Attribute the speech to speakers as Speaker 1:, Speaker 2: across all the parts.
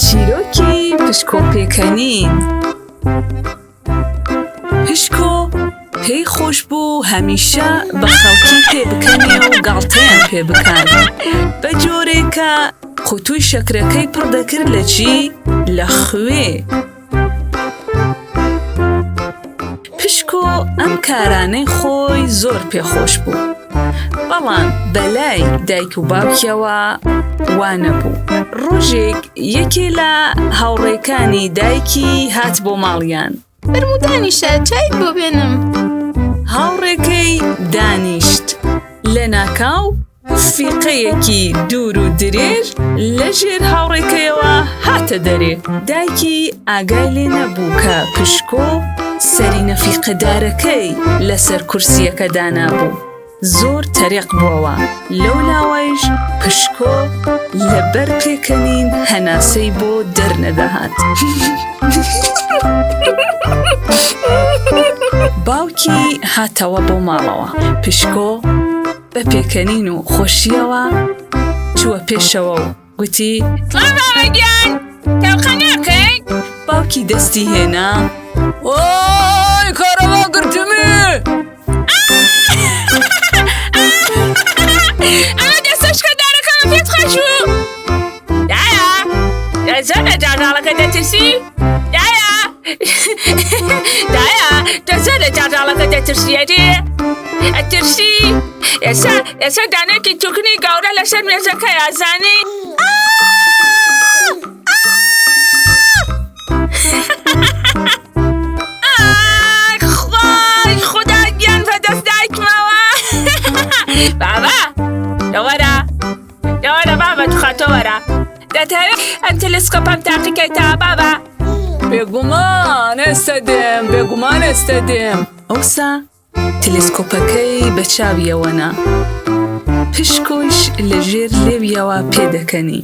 Speaker 1: چیرۆکی پشکۆ پێکەنین پشکۆ پێی خۆش بوو هەمیشە بە خەڵکی پێ بکەنێ و گاڵتەیان پێ بکات بە جۆرێک کە قوتووی شەکرەکەی پڕ دەکرد لە چی لە خوێ پشکۆ ئەم کارانەی خۆی زۆر پێخۆش بوو بەڵام بەلای دایک و باوکیەوە وانەبوو ڕۆژێک یەکێ لە هاوڕێکانی دایکی هات بۆ ماڵیان
Speaker 2: فەرموو دانیشە چایت بۆ بێنم
Speaker 1: هاوڕێکەی دانیشت لە ناکاو فیقەیەکی دوور و درێژ لە ژێر هاوڕێکەیەوە هاتە دەرێ. دایکی ئاگای لێ نەبوو کە پشکۆ سەرینە فیقەدارەکەی لەسەر کورسییەکە دانابوو. زۆر تەرێق بووەوە. لەو لاوەیش پشکۆ لەبەر پێکەنین هەناسەی بۆ دەرنەدەهات. باوکی هاتەوە بۆ ماڵەوە. پشکۆ بە پێکەنین و خۆشییەوە چووە پێشەوە و گوتی
Speaker 2: سڵاو بابە گیان تەوقە ناکەی؟
Speaker 1: باوکی دەستی هێنا
Speaker 3: ئای کارەبا گرتمی
Speaker 2: ئەمە دەستەشکە دارەکەمە پێت خۆش بوو دایە زۆر لە جاجاڵەکە دەترسی دایە دایە تۆ زۆر لە جاجاڵەکە دەترسی ئەرێ ئەترسی ئێستا ئێستا دانێکی توکنی گەورە لەسەر مێزەکەیە زانی خوای خودا گیان بەدەست دایکمەوە بابا دەوەرە دەوەرە بابە توخوا تۆ وەرە دەتەوێت ئەم تەلەسکۆپەم تاقیکەیتەوە بابا
Speaker 3: بێگومان ئێستا دێم بێگومان ئێستا دێم
Speaker 1: ئەوسا تەلەسکۆپەکەی بە چاویەوە نا پشکۆش لە ژێر لێویەوە پێدەکەنی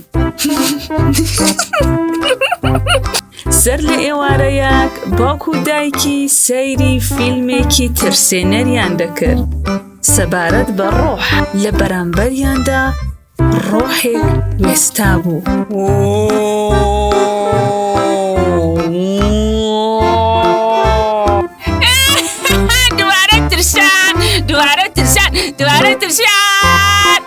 Speaker 1: سەر لە ئێوارەیەک باوک و دایکی سەیری فیلمێکی ترسێنەریان دەکرد سەبارەت بە ڕۆح لە بەرامبەریاندا ڕۆحێک وێستا بوو.
Speaker 2: دووارە ترسان دووارە ترسان دووارە ترسان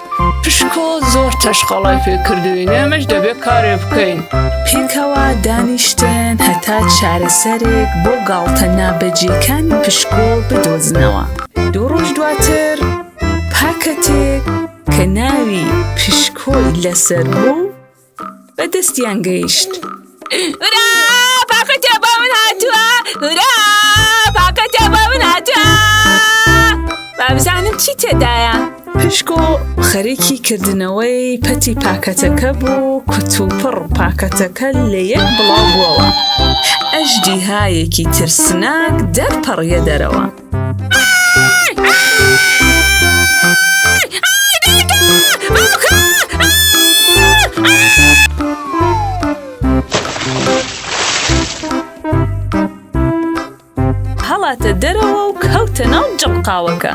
Speaker 3: پشکۆ زۆر تەشقەڵای پێ کردوین ئێمەش دەبێت کارێ بکەین.
Speaker 1: پێکەوە دانیشتن هەتا چارەسەرێک بۆ گاڵتە نابەجێکانی پشکۆ بدۆزنەوە. دوو ڕۆژ دواتر پاکەتێک کە ناوی پشکۆی لەسەر بوو بە دەستیان گەیشت.
Speaker 2: هورا پاکەتێ بۆ من هاتووە هورا پاکەتێ بۆ من هاتووە با بزانم چی تێدایە.
Speaker 1: پشکۆ خەریکی کردنەوەی پەتی پاکەتەکە بوو کوتوپڕ پاکەتەکە لە یەک بڵاو بووەوە ئەژدیهایەکی ترسناک دەرپەڕیە دەرەوە. هەڵاتە دەرەوە و کەوتە ناو جڵقاوەکە.